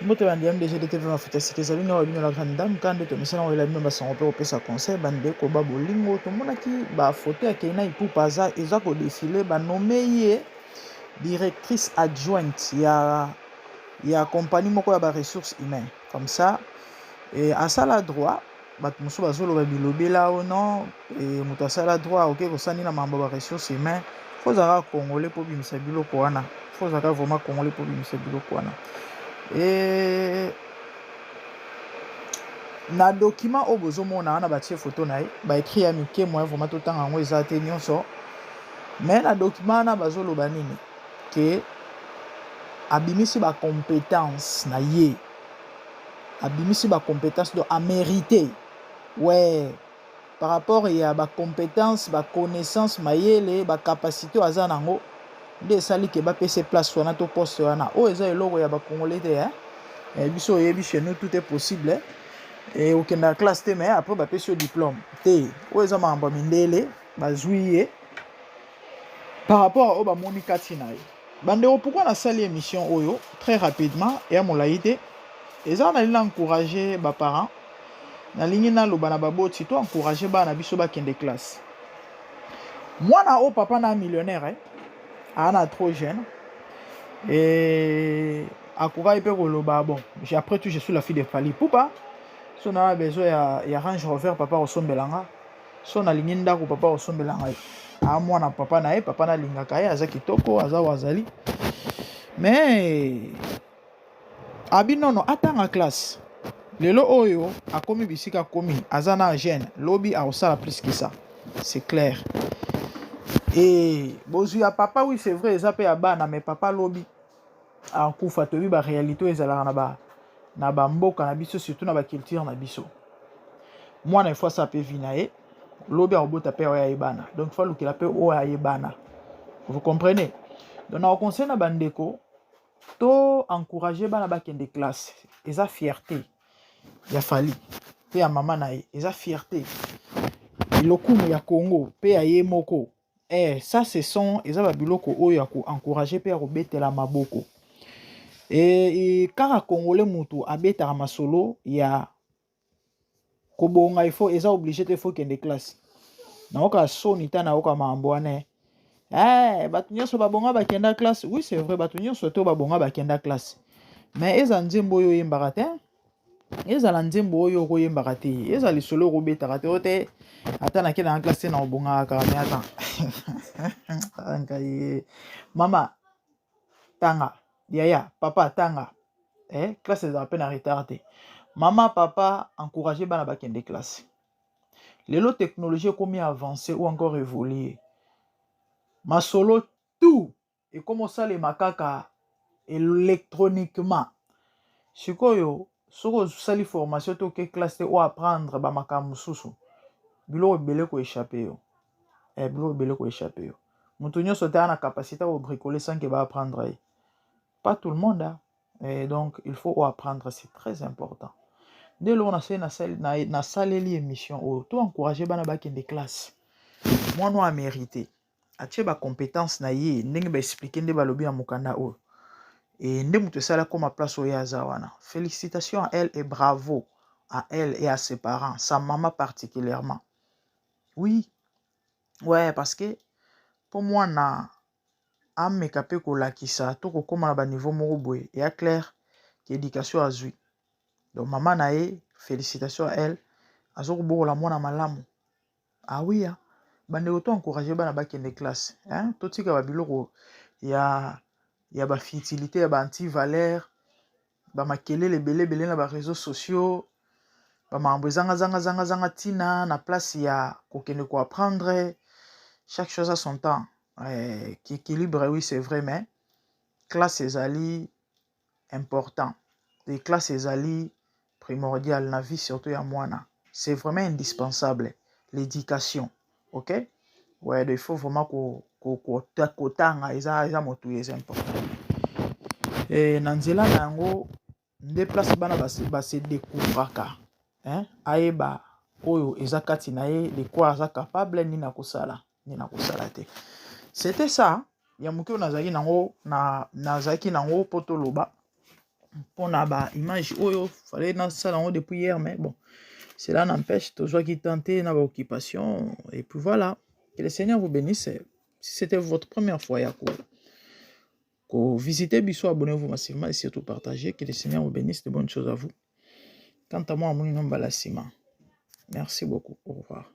Mbote bandi ya MDG DTV mafuta sika ezali nga bino la grande dame kande tomesana koyela bino basango mpe kopesa conseil bandeko ba bolingo. Tomonaki ba photo ya Keina Ipupa aza eza ko defile, ba nomme ye directrice adjointe ya compagnie moko ya ba ressources humaines comme ça. Et asala droit, bato mosusu bazoloba bilobela o non, e moto asala droit oke kosani na mambo ya ba ressources humaines. Fo ozalaka congolais mpo obimisa biloko wana, fo ozalaka vraiment congolais mpo obimisa biloko wana. E na document oyo bozomona wana, batie photo na ye, baécrit ya mike, moyen vraiment totanga yango eza te nyonso. Mais na document wana bazoloba nini? Ke abimisi bacompétence na ye, abimisi bacompétence, donc amérité, ouais, par rapport ya bacompétence, baconnaissance, mayele, bacapacité oyo aza nango nde esali ke bapesa place wana to poste wana. Oyo eza eloko ya bacongolais te, eh? Eh, biso oyebi, chez nous tout est possible, eh? Okendaka classe te, mais après bapesi yo diplôme te. Oyo eza makambo ya mindele, bazwi ye par rapport oyo bamoni kati na ye. Bandeko, pourquoi nasali émission oyo très rapidement, eya molai te? Eza nalingi na encourager baparent, nalingi naloba na baboti to encourager bana na biso bakende classe. Mwana oyo papa na millionnaire, eh? Aa na trop jeune et akokaki mpe koloba: "Bon, après tout je suis la fille de Fally Ipupa, so na besoin ya Range Rover, papa kosombelanga, so nalingi ndako, papa kosombela ngai." Aa mwana papa na ye, papa nalingaka ye, aza kitoko, aza oyo azali, mais abi nono atanga classe. Lelo oyo akomi bisika akomi, aza na jeune, lobi akosala plus que ça, c'est clair. E bozwi ya papa, oui, c'est vrai, eza mpe ya bana, mais papa lobi akufa. Toyebi baréalité oyo ezalaka na bamboka na biso, surtout na baculture na biso. Mwana ifo asala mpe vie na ye, lobi akobota mpe oyo ayebana, donc fo alukela mpe oyo ayebana, vous comprenez? Donc na conseil na bandeko, to encourager bana bakende classe. Eza fierté ya Fally mpe ya mama na ye, eza fierté, lokumu ya Congo mpe ya ye moko. Ça ce sont eza babiloko oyo ya koencourager mpe ya kobetela maboko. E kaka congolais mutu abetaka masolo ya kobonga, ifo eza obligé te, fo kende classe. Nayoka soni ta nayoka makambo wana: "Bato nyonso babonga bakenda classe." Oui, c'est vrai, bato nyonso te babonga bakenda classe, mais eza nzembo oyo oyembaka te, ezala nzembo oyo okoyembaka te, eza lisolo okobetaka te. Oyo te, ata nakendaka classe te, na kobongaka kaka. Mais ata ngai mama tanga, yaya, papa tanga, classe ezala mpe na retard te. Mama, papa, encourage bana bakende classe. Lelo technologie ekomi avancé ou encore évolué, masolo tout ekomi osalema kaka électroniquement. Sikoyo soki osali formation te, oke classe te, oapprendre bamakambo mosusu, biloko ebele koéchapper yo, biloko ebele koéchapper yo. Moto nyonso te aza na capacité ya kobricoler sans ke baapprendre ye, pas tout le monde, hein. Et donc il faut apprendre, c'est très important. Nde eloko nasali, nasaleli émission oyo, to encourager bana bakende classe. Mwana oyo amérité, atie bacompétence na ye ndenge baexpliquer, nde balobi na mokanda oyo, e nde moto esali akóma place oyo aza wana. Félicitations à elle et bravo à elle et à ses parents, sa maman particulièrement. Oui, ouais, parce que mpo mwana ameka mpe kolakisa to kokóma na baniveau moko boye, eya clair ke éducation azwi. Donc mama na ye, félicitation à elle, aza kobokola mwana malamu. Ah oui, ah. Bandeko, to encourage bana bakende classe, hein? Totika babiloko ya bafutilité, ya baanti-valeur, bamakelele ebele ebele na baréseaux sociaux, bamakambo ezangazangazangazanga ntina na place ya kokende koapprendre. Chaque chose a son temps, équilibre, oui, c'est vrai, mais classe ezali important et classe ezali primordial na vie, surtout ya mwana. C'est vraiment indispensable, l'éducation, ok? Ouais, donc il faut vraiment kotanga, eza motuya, eza important. E, na nzela na yango nde place bana base découvraka, hein? Ayeba oyo eza kati na ye, de quoi aza capable, nini akosala, nini akosala te. C'était ça ya moke oyo nazalaki nango, nazalaki nango mpo toloba. mpona ba image oyo. Fallait nasala yango depuis hier, mais bon, cela n'empêche, tozwaki temps te na baoccupation. Et puis voilà, que le Seigneur vous bénisse. Si c'était votre première fois ya ko visiter biso, abonnez-vous massivement et surtout partagez. Que le Seigneur vous bénisse, de bonnes choses à vous. Quant à moi, amoni no mbala nsima. Merci beaucoup, au revoir.